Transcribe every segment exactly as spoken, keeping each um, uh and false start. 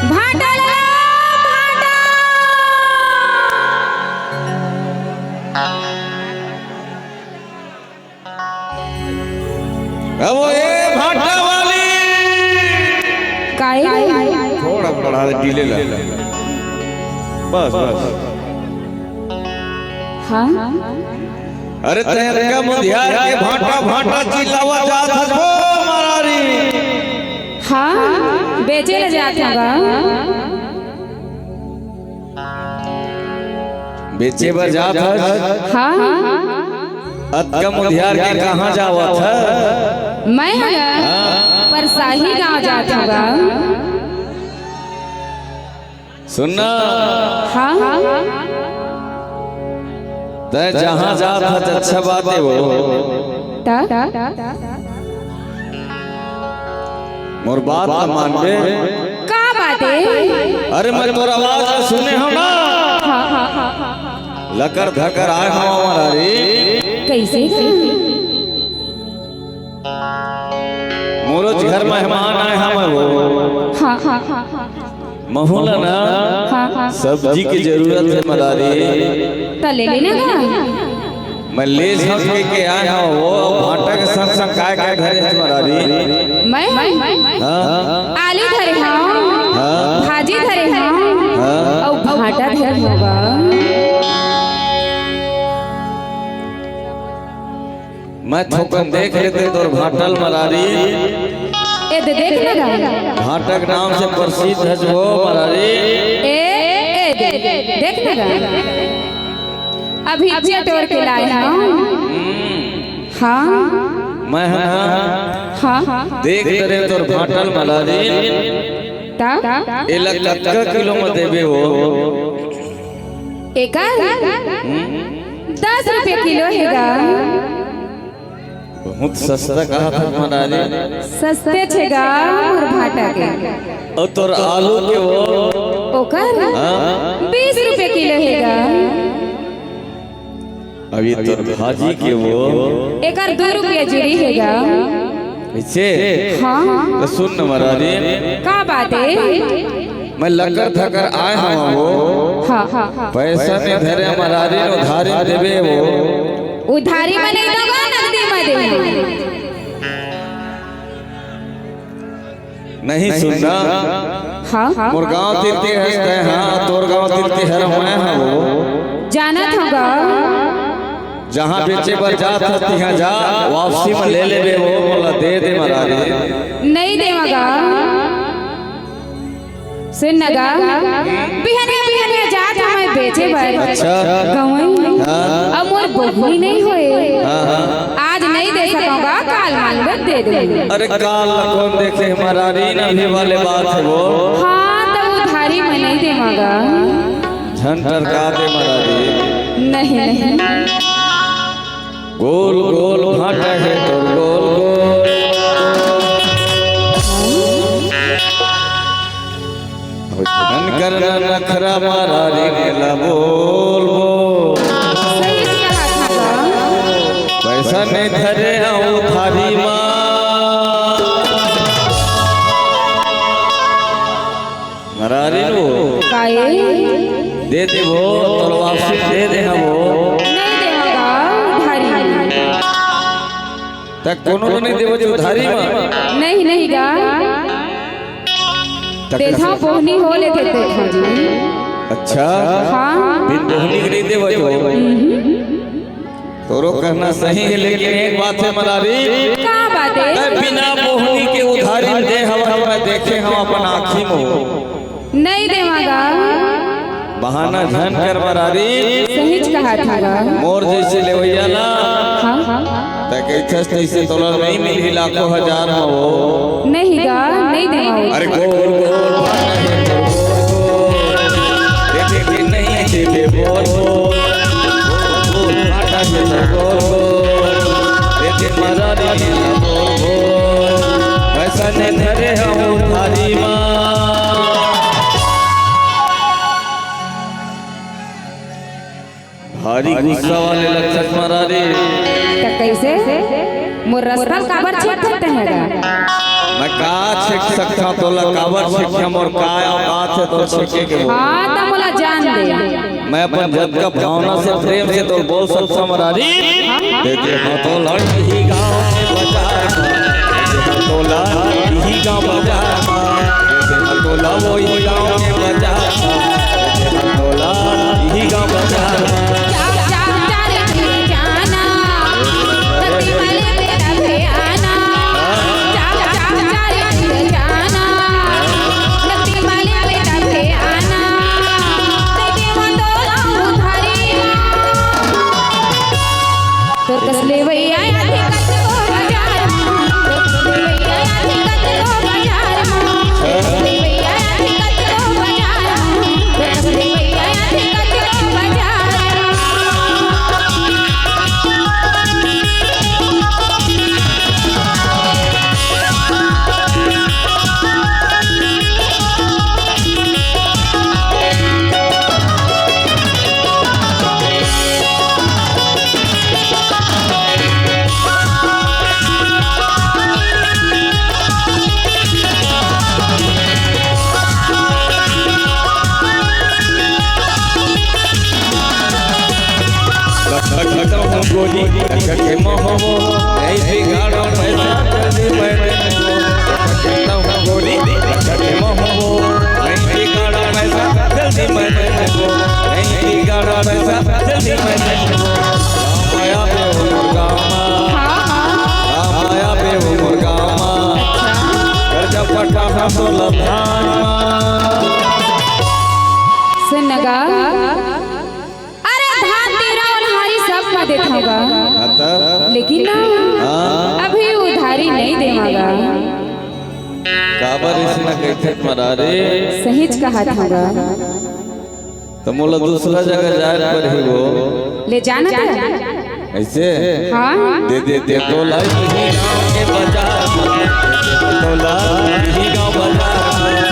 भांटा लगा, भांटा। अब वो ए भांटा वाली। काहे? थोड़ा बढ़ा दे, डीले ला। बस, बस। हाँ? अरे, तैं अतका मुधियार के भांटा, भांटा चिल्लावा जात हस वो मरारी। हाँ, बेचे ले जात हंव गा। बेचे बर जात हस? हाँ। अतका मुधियार के कहाँ जावत हस? मैं हंव गा, हाँ। परसाही गांव जात हंव गा। सुन ना। हाँ। तैं जहाँ जात हस, अच्छा बात हे वो। त? मोर बात ला मानबे। का बात हे? अरे, मैं तोर आवाज ला सुने हंव ना। हाँ, हाँ, हाँ, हाँ, हाँ। लकर धकर आय हंव मरारी। कइसे गा? मोरोच घर मेहमान आय हंव वो। हाँ, हाँ, हाँ, हाँ, हाँ। महू ला ना हाँ, हाँ। सब्जी के जरूरत हे मरारी। त ले लेना ना। मैं ले झन के, के आय हंव वो, भांटा के संग संग काय काय धरे हस मरारी? मैं? हाँ। आलू धरे हंव, हाँ। भाजी धरे हंव, हाँ। अउ भांटा धरे हंव गा। मैं थोकन देख लेते तोर भांटा ल मरारी। ए दे, देख ना गा। भांटा के नाम से प्रसिद्ध हस वो मरारी। ए, ए दे, देख ना गा। अभी चटोर के लाय हंव। हम्म। हाँ। मैं ह ना हाँ। देख डरेंव तोर भांटा ल मरारी। त? एला कतका किलो म देबे वो? एकर? हम्म। दस रुपया किलो हे गा। बहुत सस्ता कहाथस मरारी। सस्तेच हे गा मोर भांटा के। अउ तोर आलू के वो? ओकर? हाँ। बीस रुपया किलो हे गा। अभी तोर भाजी के वो? एकर दू रुपया जुरी हे गा। कइसे? हाँ। त सुन न मरारी। का बात हे? मैं लकर धकर आय हंव वो। हाँ, हाँ, हाँ। पइसा नइ धरे मरारी, उधारी देबे वो। उधारी म नइ दंव गा, नगदी म देहूं। नहीं सुन ना। हाँ? मोर गांव तीर के हस तैं, हाँ, तोर गांव तीर के हरंव मैं, हाँ वो। जानत हंव गा। जहाँ बेचे बर जात हस तिहाँ जा, वापसी म ले लेबे वो, मोला दे दे मरारी। नइ देवंव गा। सुन न गा, बिहनिया बिहनिया जात हंव मैं बेचे बर। अच्छा। गंवई। हाँ। अब मोर बोहनी नइ होय। हाँ, हाँ। आज नइ दे सकंव गा, काल मांगबे त दे देहूं। अरे काल ला कोन देखे मरारी, अभी वाले बात हे वो। हाँ, त उधारी म नइ देवंव गा। झन टरका दे मरारी। नहीं, नहीं। गोल गोल भांटा हे तोर गोल गोल। झन कर ना नखरा मरारी, एला बोल बोल। सही कहा था। पइसा नइ धरे हंव थारी म। मरारी वो। काहे? दे देबो, तोला वापसी दे देहूं वो। नइ देवंव गा, उधारी। त कोनो ल नइ देबो जी उधारी म? नहीं, नहीं गा। त देथंव कइसे? बोहनी हो लेथे देथंव जी। अच्छा। हाँ। बिन बोहनी के नइ देबो जी। हम्म। तोरो कहना सही हे, लेकिन एक बात हे मरारी। का बात हे? तैं बिना बोहनी के उधारी दे हवस, मैं देखे हंव अपन आँखी म। नइ देवंव गा। बहाना झन कर मरारी। सहीच कहाथस गा। मोर जइसे लेवइया ला। हाँ, हाँ। तैं कहिथस तइसे तोला नइ मिलही लाखों हजार म वो। नहीं गा, नइ देवंव। अरे गोल गोल भांटा हे तोर गोल गोल। देखे के नइ देबे बोल बोल। गोल भांटा हे तोर गोल गोल। देखे मरारी बोल बोल। पइसा नइ धरे हंव थारी म। भारी गुस्सा वाले लगथस मरारी। त कइसे? मोर रस्ता ल काबर छेदथस तैं ह गा? मैं का छेक सकथंव तोला, काबर छेक मोर का औकात हे तोर छेके के बोल। हाँ, त मोला जान दे। मैं अपन जतका भावना से, प्रेम से तोर बोल सकथंव मरारी। हाँ, हाँ। देखे हाँ तोला इही गाँव के बाजार म, देखे हाँ तोला इही गाँव बाजार म, देखे हाँ तोला वही गाँव के बाजार म, देखे हाँ तोला इही गाँव बाजार म। तोर कस लेवइया आथे कतको बाजार म, तोर कस लेवइया आथे कतको बाजार म, तोर कस लेवइया आथे कतको बाजार म, तोर कस लेवइया आथे कतको बाजार म। रखता हूँ गोरी रख के महबो, नहीं बिगाड़ो पैसा जल्दी मैं दे दूँ। रखता हूँ गोरी रख के महबो, नहीं बिगाड़ो पैसा जल्दी मैं दे दूँ। नहीं बिगाड़ो पैसा जल्दी मैं दे दूँ। रामाया पे हो मोर गामा, रामाया पे हो मोर गामा, कर्जा पटाना तो लधान मा। सुन न गा, अरे धान तेरा ओन्हारी सब म देथंव गा, हाँ त? लेकिन ना, हाँ। अभी उधारी नहीं देवंव गा। काबर अइसना कहिथस मरारी? सहीच कहत हंव गा। त मोला दूसरा जगह जाए बर ही वो। ले जाना था। अइसे? हाँ। दे दे दे तोला इही गाँव के बाजार म, दे दे तोला इही गाँव बाजार म।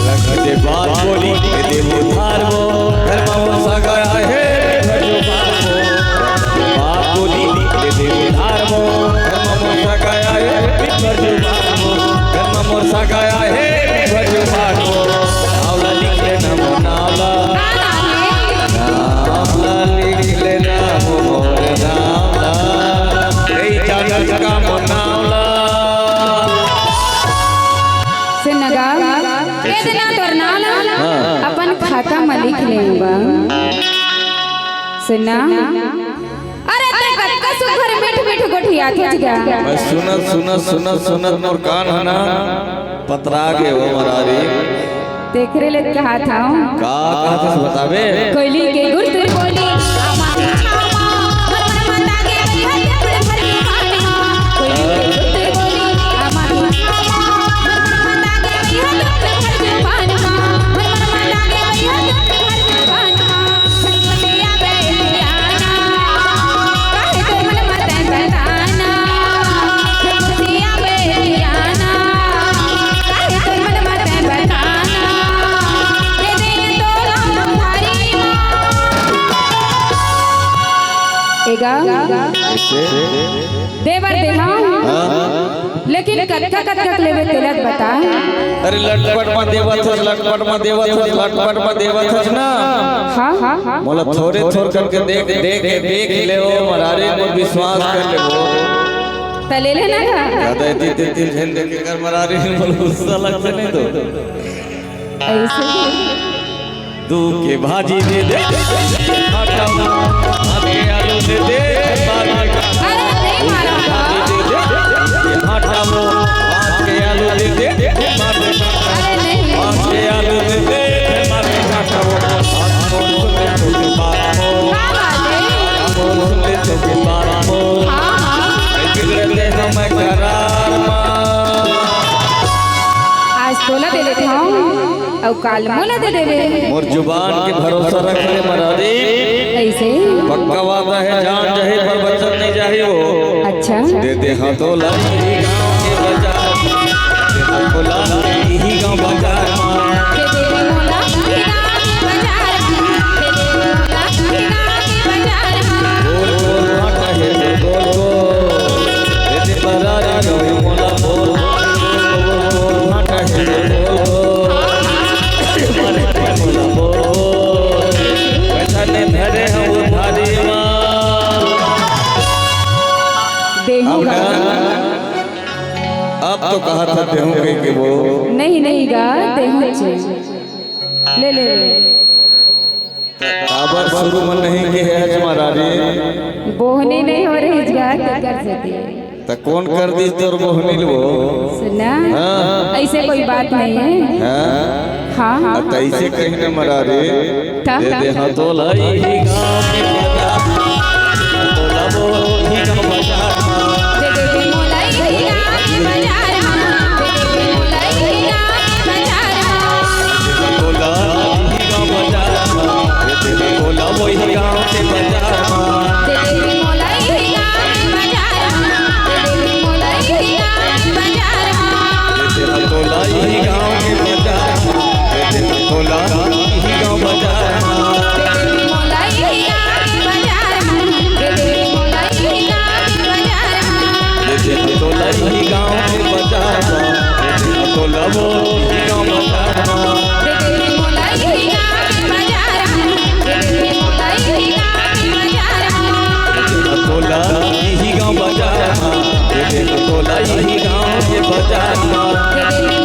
रख दे बात बोली, दे दे उधार वो, घर म मोर सगा आहे, घर जो बात वो। रख दे बात बोली, दे दे उधार वो, घर म मोर सगा आहे, घर जो बात वो। घर म मोर सगा आहे, घर जो बात वो। नावला लिख लेना मोर नावला। नावला लिख लेना मोर नावला। ए जानत का मोर नावला। सुन न गा, ए देना तोर नावला, हाँ। अपन खाता म लिख लेहूँ गा। सुन ना, अरे ते कतका सुघर मीठ मीठ गोठियाथस गा। मैं सुनत सुनत सुनत सुनत मोर कान ह ना पतरा गे हो मरारी। तेकरे ले कहत हंव। का कहत हस बताबे? कोयली के गुरतुर बोली, आमा के छामा, मन मन मता के रही है अपने घर के पानी मा। कोयली के गुरतुर बोली, आमा के छामा, मन मन मता के रही है अपने घर के पानी मा। मन मन मता के रही है अपने घर के पानी मा। ए गा, देबर देहा। हाँ। लेकिन कतका कतका के लेबे तेला त बता। अरे लटपट म देवत हस, लटपट म देवत हस, लटपट म देवत हस ना। हाँ, हाँ, हाँ। मोला थोरे थोर करके देख, देख, देख ले ओ मरारी, मोर विश्वास कर ले ओ। त ले लेना था। ज्यादा इतनी, इतनी, इतनी झन देखे कर मरारी, मोला गुस्सा लगथे नहीं तो। अइसे ही। दू के भाजी दे दे, भाटा वो, भात के आलू दे दे, भात के अरे, नहीं मारा। भाजी दे दे, भाटा वो, भात के आलू दे दे, भात के अरे, नहीं। भात के आलू दे दे, भात के भाटा वो, भात को, भात को, भात को। का बात है? आज तोला दे देत हंव, अउ काल मोला दे देबे। मोर जुबान के भरोसा रख रे मरारी। अइसे? पक्का वादा हे, जान जाही पर वचन नइ जाही वो। अच्छा। दे दे हंव तोला इही गांव के बजार। दे दे तोला इही गांव बजार। दे दे मोला इही गांव के बजार। दे दे मोला इही गांव के बजार। बोल बोल भांटा हे बोल बोल। दे दे बरारी गवे मोला बोल बोल। भांटा हे बोल बोल। मोला बोल। पैसा नइ धरे हंव उधारी मा। देहूं अब गा। ना, अब तो कहा था देहूं कहिके वो। नहीं, नहीं गा, देहूं चे। ले, ले, ले। काबर शुरू में नहीं के हे आज मरारी? बोहनी नइ हो रहिस गा, तेकर सेती। त कोन कर दिस तोर बोहनी ल वो? सुन ना, हाँ। अइसे कोई बात नइ हे। हाँ? हाँ, हाँ। त अइसे कहिन मरारी। त? दे दे हंव तोला इही गांव के बजार। तोला वो इही गांव बजार। दे दे मोला इही गांव के बजार। दे दे मोला इही गांव के बजार। तोला इही गांव बजार। दे दे तोला वो इही गांव के बजार। दे दे मोला इही गांव के बजार। दे दे मोला इही गांव के बजार। दे दे तोला इही गांव के बजार। दे दे तोला इही गांव बजार। दे दे मोला इही गांव के बजार। दे दे मोला इही गांव के बजार। दे दे तोला इही गांव के बजार। दे दे तोला वो इही गांव बजार। दे दे मोला इही गांव के बजार। दे दे मोला इही गांव के बजार। दे दे तोला इही गांव बजार। दे दे तोला इही गांव के बजार। दे दे